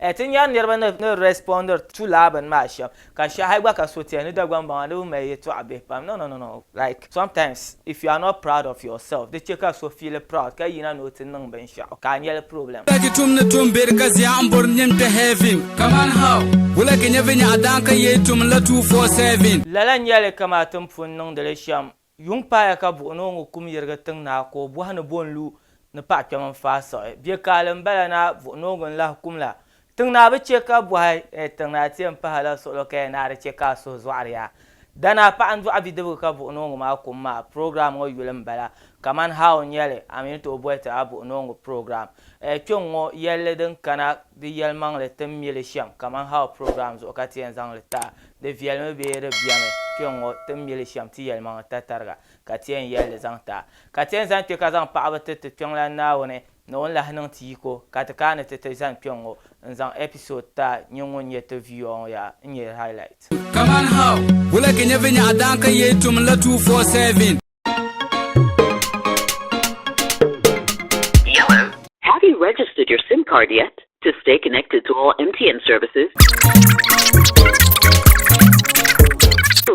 Ti nyari niriba ni ni respondiri to laa bini maa shɛm ka shɛhi gba ka so tiya ni Dagbaŋ baŋa ni bɛ mali yɛltɔɣa bihi pam. No no no no like sometimes if you are not proud of yourself di che ka so feel proud ka yina ni o ti niŋ binshɛɣu ka a nyɛli problem. Wula ki tum ni tum beri ka zia m bori nyini kpe heaven kaman how? Wula ki nya vinyɛɣu daan ka yee tum la 247? Lala n-nyɛli kamaa ti ni pun niŋdi li shɛm. Yuŋ paaya ka buɣinoo ŋɔ kum yirigi tiŋ naa ka o bɔhi ni bo n-lu ni paɣ kpɛm n-faai siɣi. Bɛ kaali m-bala naa buɣinoo ŋɔ n-lahi kum la. Tiŋ naa bi che ka bɔhi, Eh, tiŋ naa ti yɛn pahi la suɣulo ka ya naa di che ka a suhu zɔɣiri ya. Danaa paɣa n-dɔɣi bidibiga ka buɣinoo ŋɔ maa kum maa. Program ŋɔ yuli m-bala. Kamani how n-nyɛ li, a mi ni tooi boli ti a buɣinoo ŋɔ program. Eh, kpe ŋ-ŋɔ yɛlli din kana di yɛlimaŋli ti ni mi li shɛm kamani how program zuɣu ka ti yɛn zaŋ li ti a. Di viɛlimi bee di bemi kpe ŋ-ŋɔ ti ni mi li shɛm ti yɛlimaŋli tatariga ka ti yɛn yɛli li zaŋ ti a. Ka ti yɛn zaŋ kpe ka zaŋ paɣiba ti ti kpiɔŋlan Naawuni ni o ni lahi niŋ ti yiko ka ti kaani ti ti zani kpe ŋ-ŋɔ n-zaŋ episode ti a nyin ŋun nyɛ ti viewer ŋɔ yaa n-nyɛ highlight. Kaman how? Wula ka nyɛ vinyɛɣu daan ka yee tum la 247? Have you registered your SIM card yet? To stay connected to all MTN services,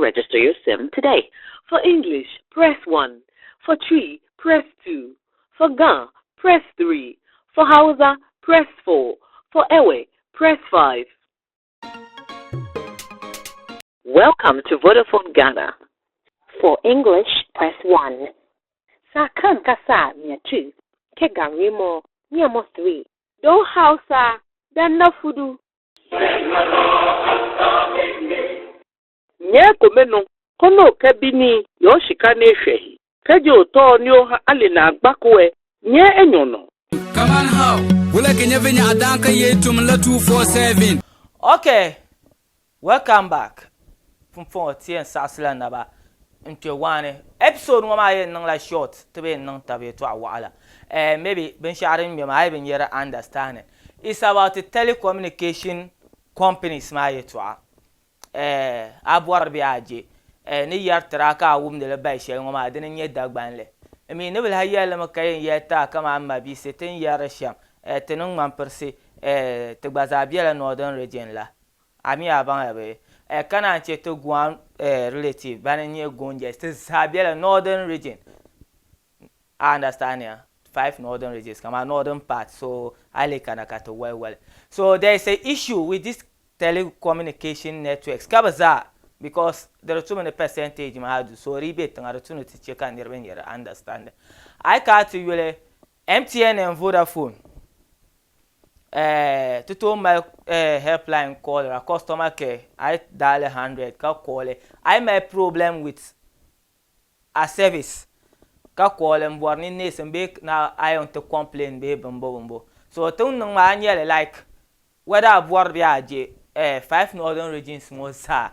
register your SIM today. For English, press 1. For Twi, press 2. For Ga, press 3. For Hausa, press 4. For Ewe, press 5. Welcome to Vodafone Ghana. For English, press 1. Sa kan kasa mia 2. Ke ganrimo mia 3. Don Hausa, danna fudu. Nye komenu kono kebini yoshika n'ehwehi keje ụtọ n'oha ali na agbakwe nye enyono. Kaman how? Wula ka nyɛ vinyɛɣu daan ka yee tum la 247? Okay, welcome back. Pumpɔŋɔ ti yɛn saɣisila naba n-kpe waani. Episode ŋɔ maa yɛn niŋla short, ti bi yɛn niŋ tab yɛtɔɣa waɣila. Eh, maybe binshɛɣu din ŋme maa a yi bi nya di understanding. It's about the telecommunication companies maa yɛtɔɣa. Eh, a bɔri bee a je, eh, ni yɛri tiri a ka a wumdi li bali shɛli ŋɔ maa, dini n-nyɛ Dagbanli. N mi ni bi lahi yɛli li mi ka yɛn yɛli ti a kaman m mabiisi ti ni yɛri li shɛm, eh, ti ni ŋmampirisi, eh, ti gba zaa bela Northern Region la. A mi a baŋya bee? Eh, ka naan che ti Guan, eh, relative, bani n-nyɛ Gonjas, ti zaa bela Northern Region. A understand ya? Five northern regions kaman northern part so a lee kana ka ti wali wali. So there is a issue with this telecommunication networks ka bi zaa because di di tumi ni percentage maa du so di yi be tiŋa di tu ni ti che ka niriba nyɛ di understanding. A yi kana ti yuli MTN and Vodafone eh, ti tooi mali eh, helpline call ra customer care a yi dial 100 ka call a yi mali problem with a service ka call n bɔri ni neesim bee na a yɛn ti complain bee bimbo bimbo so ti ni niŋ maa a nyɛli like whether a bɔri bee a je eh five northern regions ŋɔ zaa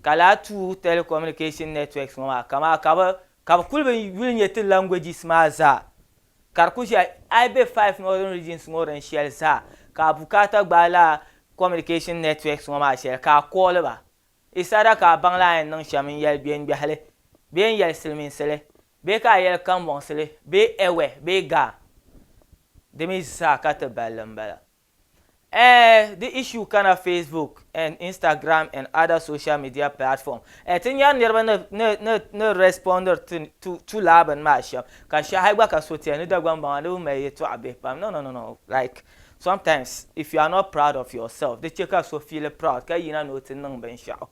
ka lala two telecommunication networks ŋɔ maa kamaa ka bɛ ka bɛ kuli bi yuli nyɛ ti languages maa zaa ka di kuli ʒiya a yi be five northern regions ŋɔ din shɛli zaa ka a bukaata gbaai lala communication networks ŋɔ maa shɛli ka a call ba Isada ka a baŋ la a yɛn niŋ shɛm n-yɛli Gbengbɛhili bee n-yɛli Silimiinsili bee ka a yɛli Kambɔŋsili bee Ewe bee Gaa. Di mi zaa ka ti balli m-bala. Ɛɛh di issue kana Facebook and Instagram and other social media platform. Ɛɛh ti nyari niriba ni ni ni ni respondiri ti to to lala bini maa shɛm ka shɛhi gba ka so tiya ni Dagbaŋ baŋa ni bɛ mali yɛltɔɣa bihi pam. No no no no like Sometimes if you are not proud of yourself di che ka so feel proud ka yina ni o ti niŋ binshɛɣu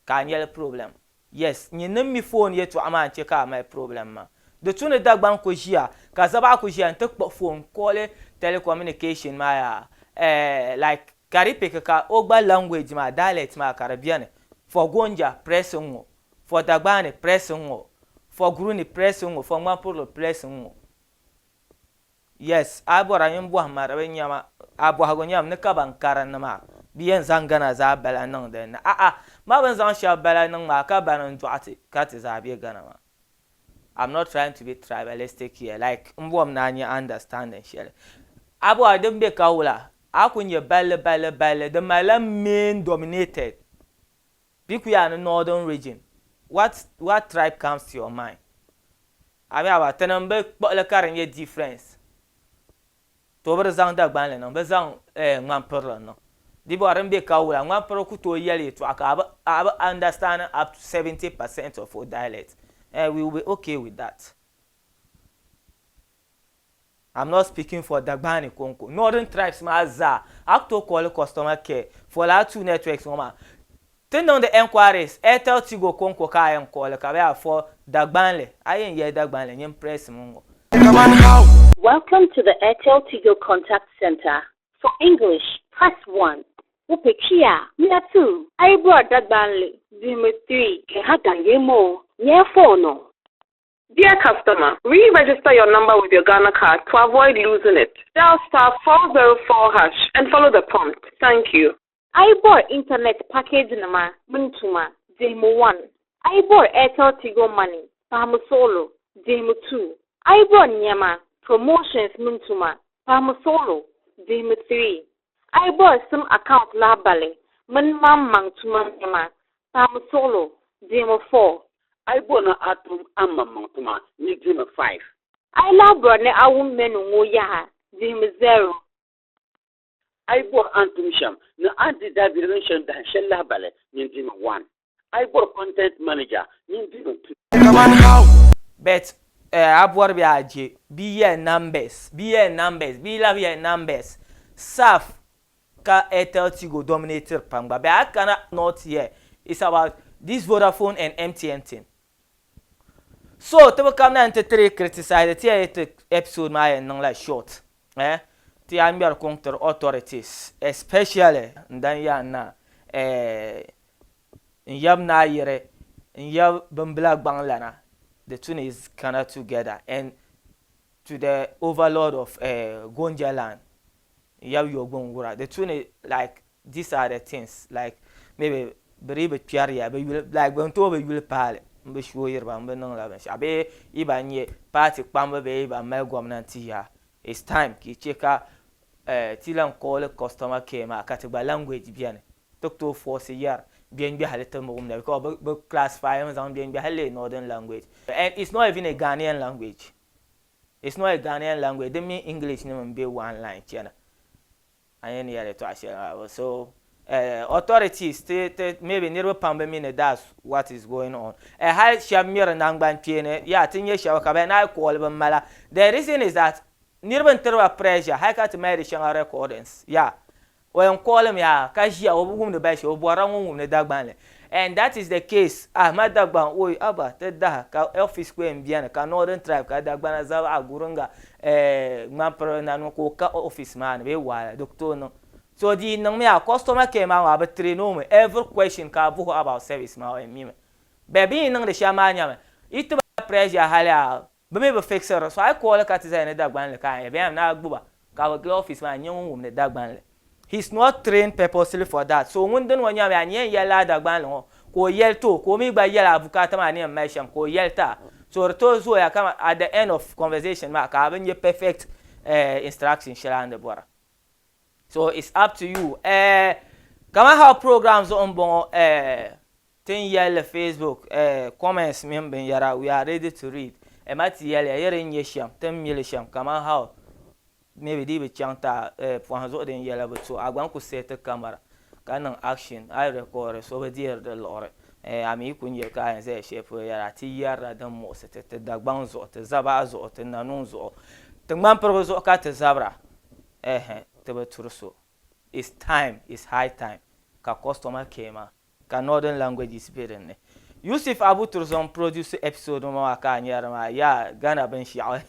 ka a nyɛli problem. Yes, nyin ni mi phone yɛltɔɣa maa n-che ka a mali problem maa. Di tu ni Dagbaŋ ku ʒiya ka Zabaɣa ku ʒiya n-ti kpuɣi phone call telecommunication maa yaa eh like ka di pick ka o gba language maa dialect maa ka di beni for Gonja press n-ŋɔ, for Dagbani press n-ŋɔ, for Guruni press n-ŋɔ, for Ŋmampurili press n-ŋɔ. Yes, a bɔra nyin bɔhim ma di bi nyama, a bɔhigu nyam ni ka ban karinni maa bi yɛn zaŋ Ghana zaa bala niŋ din ni. A'a, ma bɛ ni zaŋ shɛba bala niŋ maa ka bani n-dɔɣi ti ka ti zaa be Ghana maa. I'm not trying to be tribalistic here, like m bɔmi ni a nya understanding shɛli. A bɔra din be ka wula, a ku nya balli balli balli di malila main dominated Bɛ ku yaa ni Northern region, what what tribe comes to your mind? A mi a ba, tinim bi kpuɣili ka di nyɛ difference. To bɛ di zaŋ Dagbanli niŋ, bɛ zaŋ eh ŋmampirili niŋ. Di bɔri din be ka wula, ŋmampirili ku tooi yɛli yɛtɔɣa ka a bi understand up to 70% of o dialect. Eh we will be okay with that. I'm not speaking for Dagbani konko. Northern tribes maa zaa, a ku tooi call customer care for lala two networks ŋɔ maa. Ti niŋdi enquiries, Airtel Tigo konko ka a yɛn call ka bɛ yaa for Dagbanli, a yɛn yɛli Dagbanli nyin press mi ŋɔ. Welcome to the Airtel Tigo Contact Center. For English, press 1. Wopɛ Twi a, mia 2. A yi bɔri Dagbanli, dihimi 3. Kɛha Danyemo, nyɛ 4 no. Dear customer, re-register your number with your Ghana card to avoid losing it. Dial star 404 hash and follow the prompt. Thank you. A yi bɔri internet package nima mini tuma, dihimi 1. A yi bɔri Airtel Tigo Money, pahimi suɣulo, dihimi 2. A yi bɔri nɛma, promotions mini tuma, pahimi suɣulo, dihimi 3. A yi bɔri SIM account lahabali mini maŋmaŋ tuma nɛma, pahimi suɣulo, dihimi 4. A yi bɔri ni a tum a maŋmaŋ tuma, ni dihimi 5. A yi lahi bɔri ni a wum menu ŋɔ yaha, dihimi 0. A yi bɔri a ni tum shɛm ni a ni di daabiligu shɛli dahin shɛli lahabali, nyin dihimi 1. A yi bɔri content manager, nyin dihimi 2. Bet eh, a bɔri bɛ a je bi yɛli numbers, bi yɛli numbers, bi lahi yɛli numbers. Saf ka Airtel Tigo dominatiri pam gba, bɛ a kana not here, it's about this Vodafone and MTN thing. So ti bi kamina nti tiri criticize ti yɛli ti episode maa yɛn niŋla short eh ti yaa ŋmɛri kuŋ tiri authorities especially n dan yaa na eh n yab naayiri n yab bimbila gbaŋ lana the two is kana together and to the overlord of eh Gonja land n yab Yogbun wura the two ni like These are the things like maybe bɛ dii bi kpɛri ya bɛ yuli like bɛ ni tooi bi yuli paali m bi shooyiri ba m bi niŋla binshɛɣu bee yi ban nyɛ paati kpamba bee yi ban mali gomnanti yaa it's time ka yi che ka ti lan call customer care maa ka ti gba language beni ti ku tooi force yɛri gbengbɛhili ti ni wumda because bɛ classify mi zaŋ gbengbɛhili leei northern language and it's not even a Ghanaian language it's not a Ghanaian language di mini English nim m be one line chana. A yɛn ni yɛli yɛtɔɣa shɛli maa so eh, authorities ti ti maybe niriba pam bi mi ni that's what is going on eh, hali shɛba miri nangban kpeeni ya ti nyɛ shɛba ka bɛ naai call bi mala the reason is that niriba n tiriba pressure hali ka ti mali di shɛŋa recordings ya o yɛn call mi ya ka ʒiya o bi wumdi bali shɛli o bɔrila ŋun wumdi Dagbanli and that is the case Ahmad Dagban oi aba ti daha ka office ku yɛn beni ka Northern tribe ka Dagbana Zabaɣa Guringa eh, ŋmanpiri nanima ka o ka office maa ni bee wahala di ku tooi niŋ. So di yi niŋmi a customer care maa maa bɛ train o mi every question ka a buhi o about service maa o yɛn mimi. Bɛ bɛ yi niŋdi shɛm maa nyami yi ti ba pressure hali a bɛ mi bi fixiri so a yi call ka ti zaya ni Dagbanli ka a yɛn bɛ yɛn ni a gbuba ka bɛ gili office maa n-nyɛ ŋun wumdi Dagbanli. He's not trained purposely for that so ŋun dini ŋɔ nyami a ni yɛn yɛli lala Dagbanli ŋɔ ka o yɛli ti o ka o mi gba yɛli a bukaata maa ni yɛn mali shɛm ka o yɛli ti a so di tooi zooya kaman at the end of conversation maa ka a bi nya perfect eh instruction shɛli a ni bɔra so it's up to you eh kaman how program zuɣu m-bɔŋɔ eh Ti ni yɛli li Facebook eh comments mini binyɛra we are ready to read eh ma ti yɛliya yi di ni nyɛ shɛm ti ni mi li shɛm kaman how maybe di yi bi chaŋ ti a eh pɔhim zuɣu din yɛla bi to a gba ni ku set camera ka niŋ action a yi record so bi deeri di liɣiri eh a mi yi ku nya ka a yɛn zaya shɛli polo yɛra ti yɛrila din muɣisi ti ti Dagbaŋ zuɣu ti Zabaɣa zuɣu ti Nanuŋ zuɣu ti ŋmanpirigu zuɣu ka ti zabira eh ti bi turi so it's time it's high time ka customer care maa ka Northern languages be din ni. Yusuf Abu Turzong produce episode ŋɔ maa ka a nyari maa yaa Ghana binshɛɣu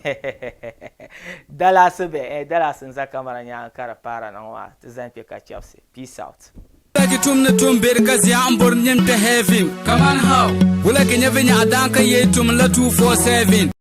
Dallas bɛ eh Dallas n za camera nyaaŋa ka di paara na ŋɔ maa ti zani kpe ka chɛbisi. Peace out. Wula ki tum ni tum beri ka zia n bori nim kpe heaven. Kaman how? Wula ki nya vinyaɣa daan ka yee tum la 247.